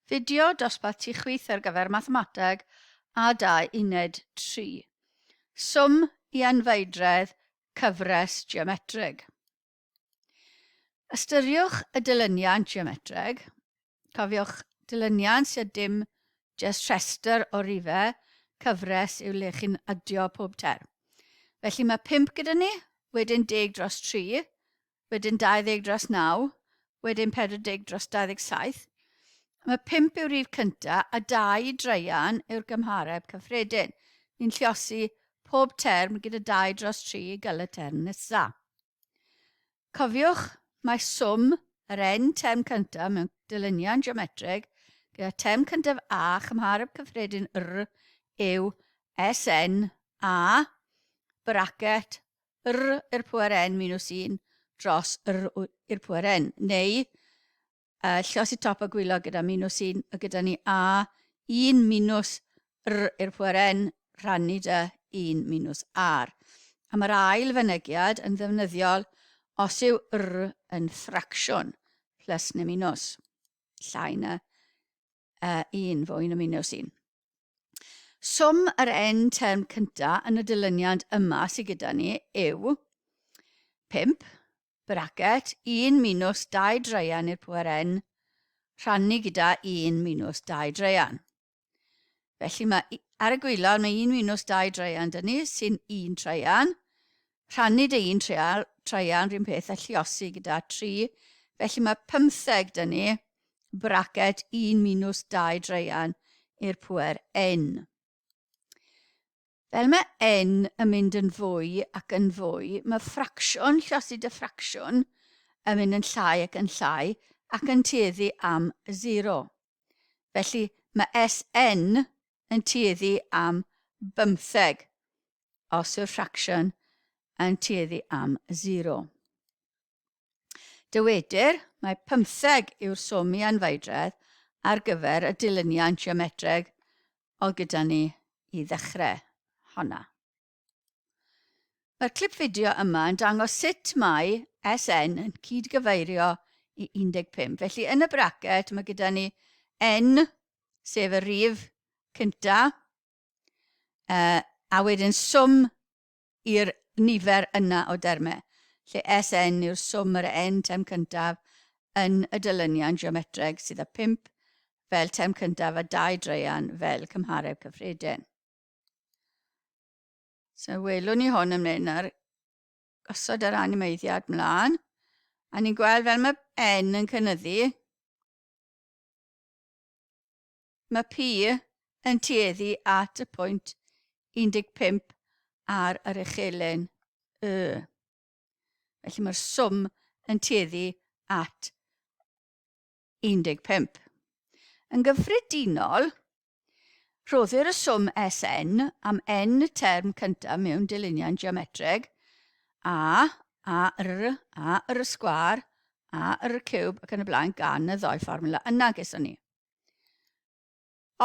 Fideo dosbarth tu chwith ar gyfer Mathemateg a 2 Uned 3. Swm i anfeidredd cyfres geometrig. Ystyriwch y dilyniant geometreg. Cofiwch, dilyniant sydd dim jyst rhestr o rifau, cyfres yw le chi'n adio pob term. Felly mae 5 gyda ni, wedyn 10 dros 3, wedyn 20 dros 9, wedyn 40 dros 27. Mae 5 yw'r rhif cyntaf a 2 draean yw'r gymhareb cyffredin. Ni'n lliosi pob term gyda 2 dros 3 i gael y term nesaf. Cofiwch, mae swm yr n term cyntaf mewn dilyniant geometrig gyda term cyntaf a chymhareb cyffredin r yw SN a bracet r i'r pŵer n minus 1 dros r i'r pŵer n, neu uh, llosi top a gwylo gyda minus 1, a gyda ni a 1 minus r i'r pŵer n rhannu dy 1 minus r. A mae'r ail fynegiad yn ddefnyddiol os yw r yn ffracsiwn, plus neu minus, llai na uh, 1 fwy na minus 1. Swm yr n term cynta yn y dilyniant yma sydd gyda ni yw 5, bracet, 1 minus 2 draean i'r pwer n, rhannu gyda 1 minus 2 draean. Felly mae, ar y gwylod mae 1 minus 2 draean dyn ni, sy'n 1 traean. Rhannu dy 1 traean, traean rhywun peth a lliosi gyda 3. Felly mae 15 dyn ni, braced 1 minus 2 draean i'r pŵer n. Fel mae n yn mynd yn fwy ac yn fwy, mae ffracsiwn, llosi dy ffracsiwn, yn mynd yn llai ac yn llai ac yn tueddu am 0. Felly mae SN yn tueddu am 15 os yw'r ffracsiwn yn tueddu am 0. Dywedir mai pymtheg yw'r swm i anfeidredd ar gyfer y dilyniant geometreg oedd gyda ni i ddechrau honna. Mae'r clip fideo yma yn dangos sut mae SN yn cydgyfeirio i 15. Felly yn y bracet mae gyda ni N, sef y rif cynta, uh, a wedyn swm i'r nifer yna o dermau, lle SN yw'r swm yr N term cyntaf yn y dilyniant geometreg sydd â 5 fel term cyntaf a 2 draean fel cymhareb cyffredin. So welwn ni hwn ymlaen ar gosod yr animeiddiad mlaen, a ni'n gweld fel mae N yn cynyddu, Mae P yn tueddu at y pwynt 15 ar yr uchelyn Y. Felly mae'r swm yn tueddu at 15. Yn gyffredinol, rhoddir y swm SN am n term cyntaf mewn dilyniant geometreg A, A, R, A, R sgwâr, A, R ciwb ac yn y blaen gan y ddou fformwla yna geson ni.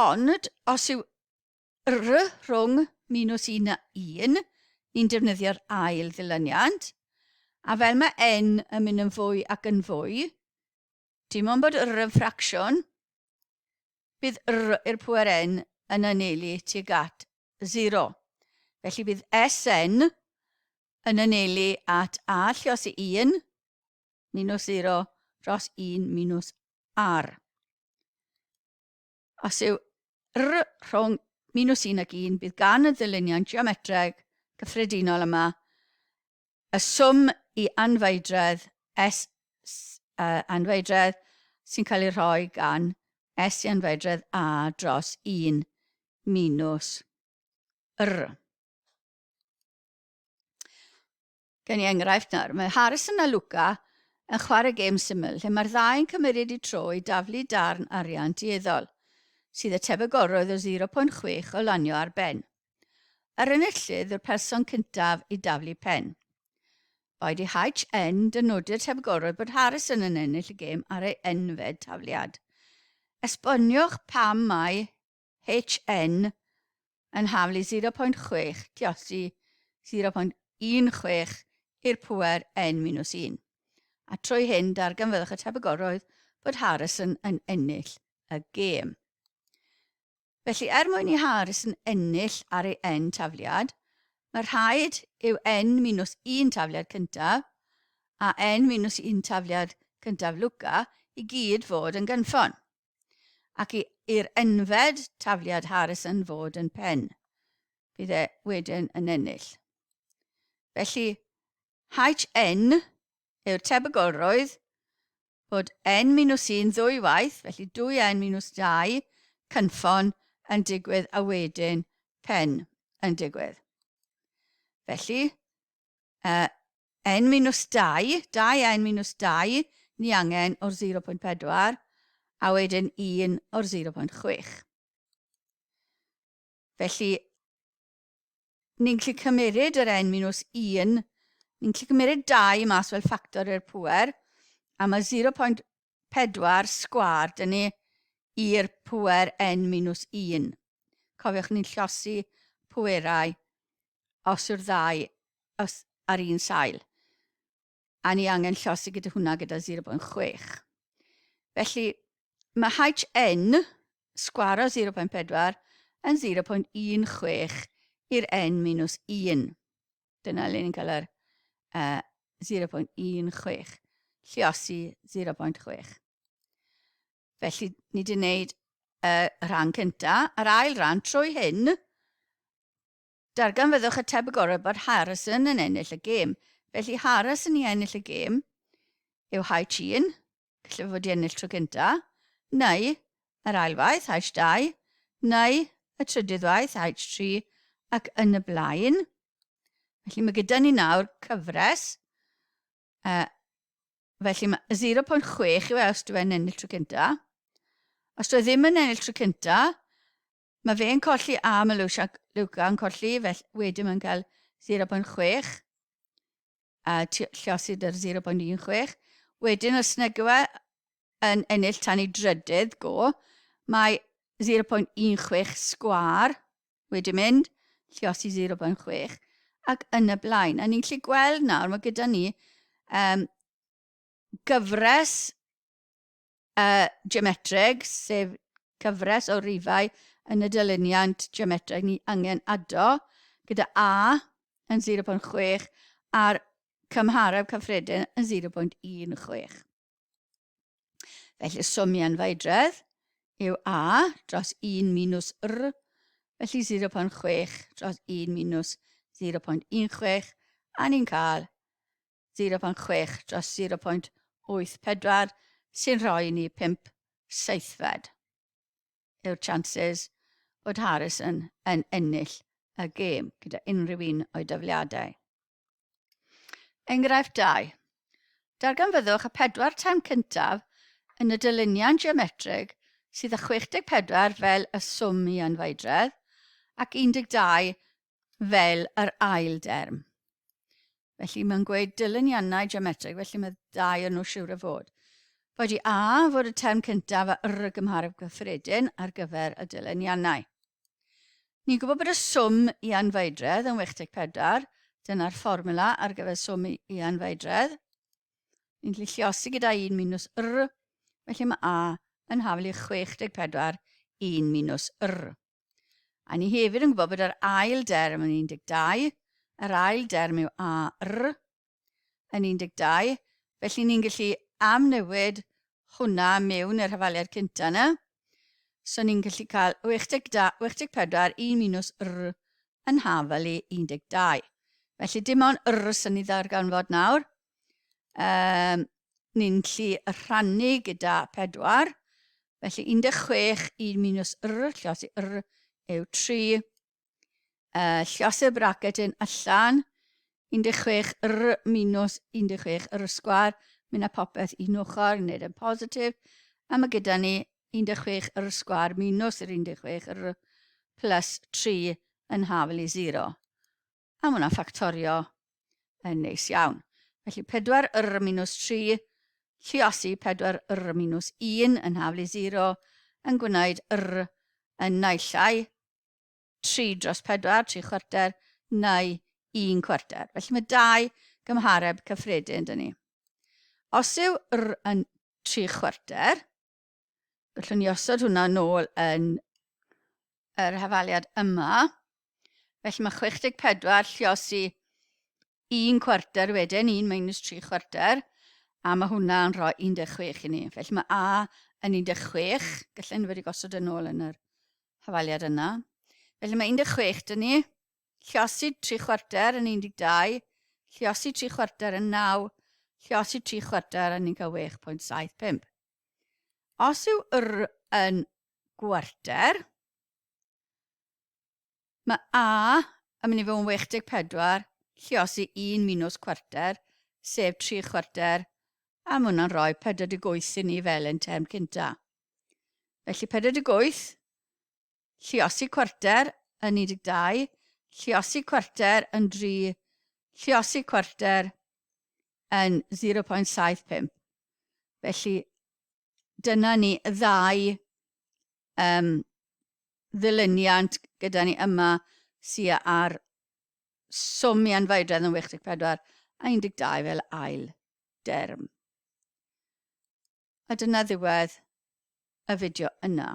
Ond, os yw r rhwng minus 1 a 1, ni'n defnyddio'r ail ddilyniant, a fel mae n yn mynd yn fwy ac yn fwy, dim ond bod r yn ffracsiwn, bydd r i'r pŵer n yn anelu tuag at 0. Felly bydd Sn yn anelu at a lliosi 1 minus 0 dros 1 minus r. Os yw r rhwng minus 1 ac 1, bydd gan y ddyluniant geometreg cyffredinol yma y swm i anfeidredd S uh, anfeidredd sy'n cael ei rhoi gan S i anfeidredd A dros 1 minus R. Gen i enghraifft nawr. Mae Harrison a Luca yn chwarae gêm syml lle mae'r ddau yn cymryd eu tro i daflu darn arian dueddol, sydd y tebygolrwydd o 0.6 o lanio ar ben. Yr enillydd yw'r person cyntaf i daflu pen. Boed i HN dynodi'r tebygolrwydd bod Harrison yn ennill y gêm ar ei enfed tafliad. Esboniwch pam mae HN yn haflu 0.6 lluosi 0.16 i'r pŵer n minus 1. A trwy hyn darganfyddwch y tebygolrwydd bod Harrison yn ennill y gêm. Felly, er mwyn i Harrison ennill ar ei n tafliad, mae rhaid yw n minus 1 tafliad cyntaf a n minus 1 tafliad cyntaf Luca i gyd fod yn gynffon, ac i'r enfed tafliad Harrison fod yn pen. Bydd e wedyn yn ennill. Felly, HN yw'r tebygolrwydd bod n minus 1 ddwy waith, felly 2n minus 2 cynffon yn digwydd a wedyn pen yn digwydd. Felly, uh, n minus 2, 2n minus 2, ni angen o'r 0.4, a wedyn 1 o'r 0.6. Felly, ni'n gallu cymeryd yr n minus 1, ni'n gallu cymeryd 2 mas fel ffactor i'r pŵer, a mae 0.4 sgwâr dyn ni i'r pŵer n minus 1. Cofiwch ni'n llosi pwerau os yw'r ddau os ar un sail. A ni angen llosi gyda hwnna gyda 0.6. Felly, mae HN sgwaro 0.4 yn 0.16 i'r n minus 1. Dyna le ni'n cael yr uh, 0.16. Lliosi 0.6. Felly, ni wedi gwneud y rhan cyntaf. Yr ail rhan, trwy hyn, Darganfyddwch y tebygolrwydd bod Harrison yn ennill y gêm. Felly Harrison i ennill y gêm yw H1, gallu fod i ennill tro cynta, neu yr ail waith, H2, neu y trydydd waith, H3, ac yn y blaen. Felly mae gyda ni nawr cyfres. Uh, felly mae 0.6 yw e os dwi e'n ennill tro cynta. Os dwi e ddim yn ennill tro cynta, Mae fe'n colli a mae Lucia, Luca yn colli, felly wedyn mae'n cael 0.6 a lliosid yr 0.16. Wedyn os nag yw e yn ennill tan ei drydydd go, mae 0.16 sgwâr wedi mynd, lliosi 0.6, ac yn y blaen. A ni'n gallu gweld nawr, mae gyda ni um, gyfres uh, geometreg, sef cyfres o rifau yn y dyluniant geometreg ni angen ado, gyda A yn 0.6 a'r cymhareb cyffredin yn 0.16. Felly swm i anfaedredd yw A dros 1 minus R, felly 0.6 dros 1 minus 0.16, a ni'n cael 0.6 dros 0.84 sy'n rhoi ni 5 seithfed yw'r chances bod Harrison yn ennill y gêm gyda unrhyw un o'i dyfliadau. Enghraifft 2. Darganfyddwch y pedwar term cyntaf yn y dyluniad geometrig sydd â 64 fel y swm i anfaedredd ac 12 fel yr ail derm. Felly mae'n gweud dilyniannau geometreg, felly mae ddau o'n nhw siwr o fod. Fod i A fod y term cyntaf a R y gymhareb gyffredin ar gyfer y dilyniannau. Ni'n gwybod bod y swm i anfaedredd yn 64, dyna'r fformula ar gyfer swm i anfaedredd. Ni'n gallu lliosi gyda 1 minus R, felly mae A yn haflu 64 1 minus R. A ni hefyd yn gwybod bod yr ail derm yn 12, yr ail derm yw AR yn 12, felly ni'n gallu amnewid hwnna mewn i'r hafaliad cynta yna. So ni'n gallu cael 84, 1 minus R yn hafal i 12. Felly dim ond R sy'n ni ddarganfod nawr. Um, ni'n gallu rhannu gyda 4. Felly 16, 1 minus R, lliosi R yw 3. Uh, lliosi'r bracet yn allan, 16 R minus 16 R sgwar, mynd â popeth un ochr, wneud yn positif, a mae gyda ni 16 R sgwar minus yr 16 R plus 3 yn hafel i 0. A mae hwnna'n ffactorio yn neis iawn. Felly 4 r minus 3, lluosi 4 r minus 1 yn haflu 0 yn gwneud r yn naill ai 3 dros 4, 3 chwarter, neu 1 cwarter. Felly mae dau gymhareb cyffredin dyn ni. Os yw r yn 3 chwarter, Gallwn ni osod hwnna nôl yn yr hafaliad yma. Felly mae 64 lliosi 1 cwarter wedyn, 1 minus 3 chwarter, a mae hwnna'n rhoi 16 i ni. Felly mae A yn 16, gallen ni wedi gosod yn ôl yn yr hafaliad yna. Felly mae 16 dyn ni, lliosi 3 chwarter yn 12, lliosi 3 chwarter yn 9, lliosi 3 chwarter a ni'n cael 6.75. Os yw R yn gwarter, mae A yn mynd i fod yn 64, lliosi 1 minus cwarter, sef 3 chwarter, a mae hwnna'n rhoi 48 i ni fel yn term cynta. Felly 48, lliosi cwarter yn 12, lliosi cwarter yn 3, lliosi cwarter yn 0.75. Felly, dyna ni y ddau um, ddilyniant gyda ni yma sydd ar swm i anfaedredd yn 64 a 12 fel ail derm. A dyna ddiwedd y fideo yna.